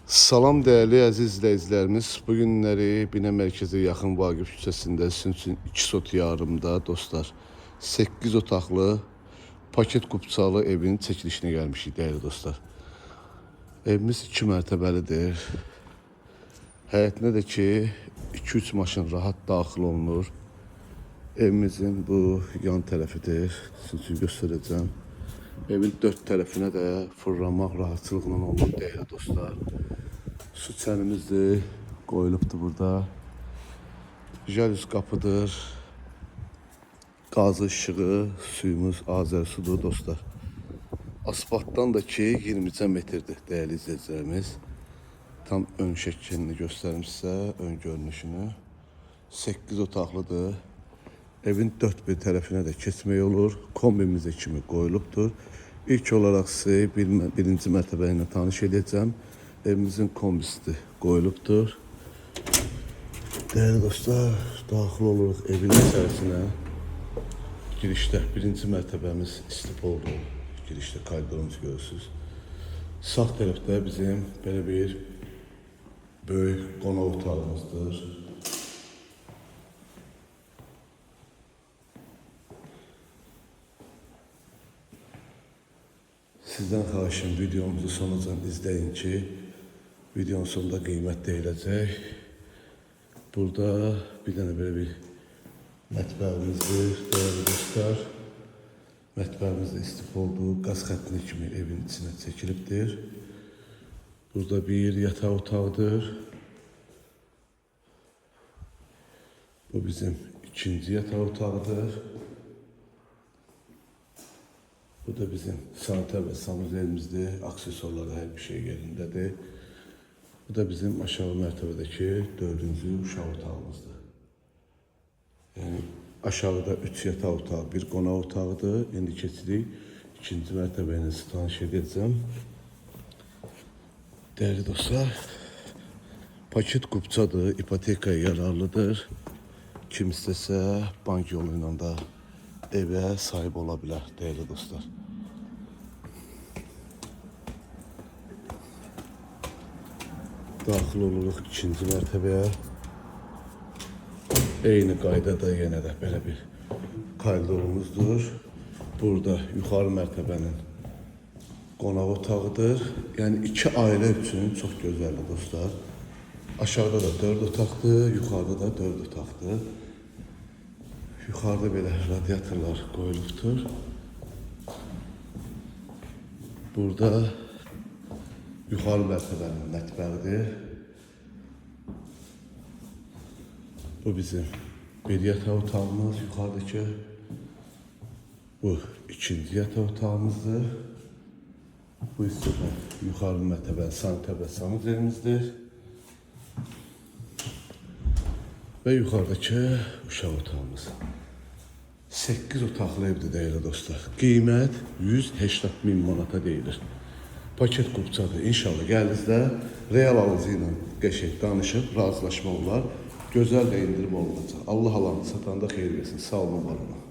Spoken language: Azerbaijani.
Salam dəyərli əziz izləyicilərimiz. Bu günləri Binə mərkəzə yaxın Vaqif küçəsində sizin üçün 2 sot yarımda dostlar 8 otaqlı paket kupçalı evin çəkilişinə gəlmişik dəyərli dostlar. Evimiz 2 mərtəbəlidir. Həyətinə də ki 2-3 maşın rahat daxil olunur. Evimizin bu yan tərəfidir. Sizin üçün göstərəcəm. Evin dörd tərəfinə də fırlanmaq rahatçılıqla olunur dəyərli dostlar. Su çənimizdir, qoyulubdur burada. Jalüz qapıdır. Qazı işığı, suyumuz Azər sudur dostlar. Asfaltdan da ki 20 metrdir dəyərli izləyicilərimiz. Tam ön şəklini göstərim sizə, ön görünüşünü. 8 otaqlıdır. Evin dörd bir tərəfinə də keçmək olur. Kombimizə kimi qoyulubdur. İlk olaraq sizi birinci mərtəbə ilə tanış edəcəm. Evimizin kombisi qoyulubdur. Dəyərli dostlar, daxil oluruq evin içərisinə. Girişdə birinci mərtəbəmiz istipoldur. Girişdə koridorumuzu görürsünüz. Sağ tərəfdə bizim belə bir böyük qonaq otağımızdır. Sizdən xahişim videomuzu sonacan izləyin ki, videonun sonunda qiymət deyiləcək. Burada bir dənə belə bir mətbəximizdir, dəyərli dostlar. Mətbəximiz də istipoldur, qaz xəttini kimi evin içinə çəkilibdir. Burada bir yataq otağıdır. Bu bizim ikinci yataq otağıdır. Bu da bizim sanitar və sanuzelimizdir. Aksesuarları hər bir şey yerindədir. Bu da bizim aşağı mərtəbədəki dördüncü uşaq otağımızdır. Yəni aşağıda 3 yataq otağı, bir qonaq otağıdır. İndi keçirik ikinci mərtəbə ilə sizi tanış edəcəm. Dəyərli dostlar, paket kupçadır, ipotekaya yararlıdır. Kim istəsə bank yolu ilə da evə sahib ola bilər, dəyərli dostlar. Daxil oluruq ikinci mərtəbəyə. Eyni qaydada yenə də belə bir koridorumuzdur. Burada yuxarı mərtəbənin qonaq otağıdır. Yəni iki ailə üçün çox gözəldir dostlar. Aşağıda da 4 otaqdır, yuxarıda da 4 otaqdır. Yuxarıda belə radiatorlar qoyulubdur. Burada yuxarı mərtəbənin mətbəxidir. Bu bizim bir yataq otağımız yuxarıdakı. Bu ikinci yataq otağımızdır. Bu isə də yuxarı mərtəbənin sanitar və sanuzelimizdir. Və yuxarıdakı uşaq otağımız. 8 otaqlı evdir dəyərli dostlar. Qiymət 180 min manata deyilir. Paket kupçadır. İnşallah gəldinizdə real alıcı ilə qəşəng danışıb razılaşmaq olar. Gözəl də endirim olunacaq. Allah alanı satanda xeyir versin. Sağ olun, var olun.